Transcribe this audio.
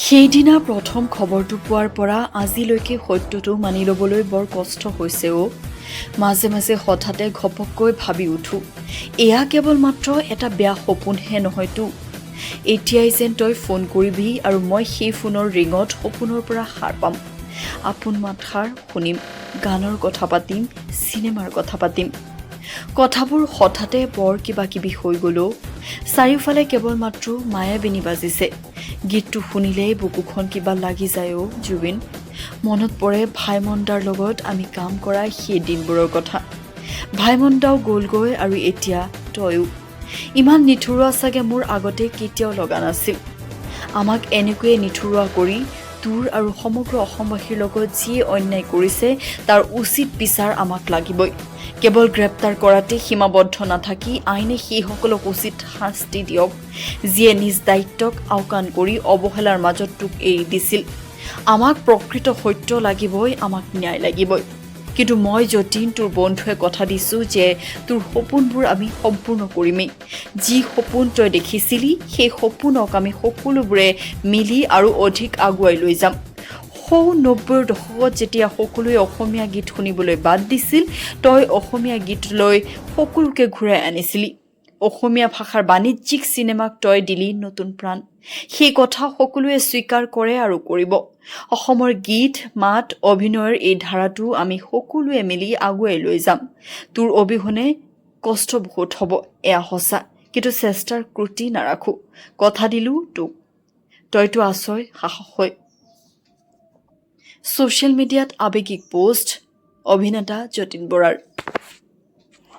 সেইদিনা প্ৰথম খবৰটো পোৱাৰ পৰা আজিলৈকে সত্যটো মানি ল'বলৈ বৰ কষ্ট হৈছে অ'। মাজে মাজে হঠাতে ঘপককৈ ভাবি উঠোঁ, এয়া কেৱল মাত্ৰ এটা বেয়া সপোনহে নহয়তো! এতিয়াই যেন তই ফোন কৰিবি আৰু মই সেই ফোনৰ ৰিঙত সপোনৰ পৰা সাৰ পাম, আপোন মাতষাৰ শুনিম, গানৰ কথা পাতিম, চিনেমাৰ কথা পাতিম। কথাবোৰ হঠাতে বৰ কিবাকিবি হৈ গ'ল অ'। চাৰিওফালে কেৱল মাত্ৰ মায়াবিনী বাজিছে। গীতটো শুনিলেই বুকুখন কিবা লাগি যায় অ' জুবিন। মনত পৰে ভাইমনদাৰ লগত আমি কাম কৰা সেই দিনবোৰৰ কথা। ভাইমনদাও গ'লগৈ আৰু এতিয়া তয়ো। ইমান নিঠৰুৱা চাগে মোৰ আগতে কেতিয়াও লগা নাছিল। আমাক এনেকৈয়ে নিঠৰুৱা কৰি তোৰ আৰু সমগ্ৰ অসমবাসীৰ লগত যিয়ে অন্যায় কৰিছে, তাৰ উচিত বিচাৰ আমাক লাগিবই। কেৱল গ্ৰেপ্তাৰ কৰাতে সীমাবদ্ধ নাথাকি আইনে সেইসকলক উচিত শাস্তি দিয়ক, যিয়ে নিজ দায়িত্বক আওকাণ কৰি অৱহেলাৰ মাজত তোক এৰি দিছিল। আমাক প্ৰকৃত সত্য লাগিবই, আমাক ন্যায় লাগিবই। কিন্তু মই যতীন, তোৰ বন্ধুৱে কথা দিছোঁ যে তোৰ সপোনবোৰ আমি সম্পূৰ্ণ কৰিমেই। যি সপোন তই দেখিছিলি, সেই সপোনক আমি সকলোবোৰে মিলি আৰু অধিক আগুৱাই লৈ যাম। সৌ 90ৰ দশকত যেতিয়া সকলোৱে অসমীয়া গীত শুনিবলৈ বাদ দিছিল, তই অসমীয়া গীত লৈ সকলোকে ঘূৰাই আনিছিলি। অসমীয়া ভাষাৰ বাণিজ্যিক চিনেমাক তই দিলি নতুন প্ৰাণ। সেই কথা সকলোৱে স্বীকাৰ কৰে আৰু কৰিব। অসমৰ গীত মাত অভিনয়ৰ এই ধাৰাটো আমি সকলোৱে মিলি আগুৱাই লৈ যাম। তোৰ অবিহনে কষ্ট বহুত হ'ব, এয়া সঁচা, কিন্তু চেষ্টাৰ ক্ৰুটি নাৰাখোঁ, কথা দিলোঁ তোক। তইতো আছই সাহস হৈ। ছ'চিয়েল মিডিয়াত আৱেগিক পোষ্ট অভিনেতা যতীন বৰাৰ।